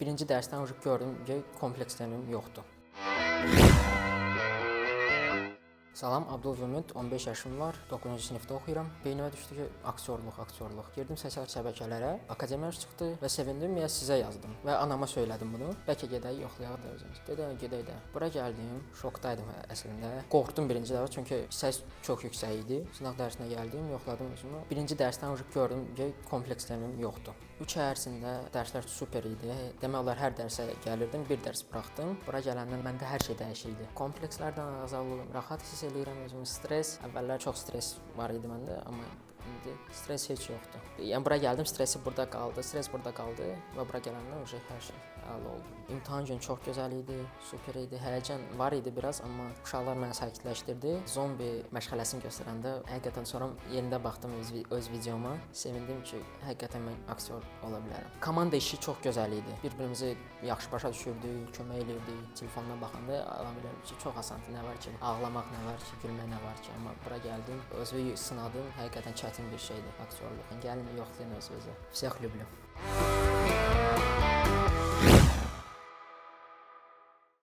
Birinci dərsdən gördüm ki, komplekslərim yoxdur. Salam, Abdulov Ümid, 15 yaşım var, 9-cu sinifdə oxuyuram. Beynimə düşdü ki, aktyorluq, aktyorluq. Girdim sosial şəbəkələrə, akademiya çıxdı və sevindim, ya sizə yazdım və anama söylədim bunu. Bəlkə gedək, yoxlayaq da özümüz. Dedi, gedək də. Bura gəldim, şokdaydım əslində. Qorxdum birinci dəfə, çünki səs çox yüksək idi. Sınaq dərsinə gəldim, yoxladım özümü. Birinci dərsdən gördüm ki, komplekslərim yoxdur. 3 ay ərzində dərslər super idi. Demək olar hər dərsə gəlirdim, bir dərs buraxdım. Bura gələndən məndə hər şey dəyişildi. Komplekslərdən azad oldum, rahat hiss eləyirəm özümü. Stres, əvvəllər çox stres var idi məndə, amma indi stres heç yoxdur. Yəni bura gəldim, stresi burada qaldı, stres burada qaldı və bura gələndən uje hər şey əla oldu. İmtahan günü çox gözəl idi, super idi. Həyəcan var idi biraz, amma uşaqlar məni sakitləşdirdi. Zombi məşğələsini göstərəndə həqiqətən sonra yerində baxdım öz videoma, sevindim ki, həqiqətən mən aktyor ola bilərəm. Komanda işi çox gözəl idi. Bir-birimizi yaxşı başa düşürdük, kömək elirdik. Telefondan baxanda adam bilir ki, çox asandır. Nə var ki, ağlamaq nə var ki, gülmək nə var ki, amma bura gəldim, özümü sınadım. Həqiqətən çətin bir şeydir aktyorluq. Gəlin yoxlayın özünüzü. Всех люблю.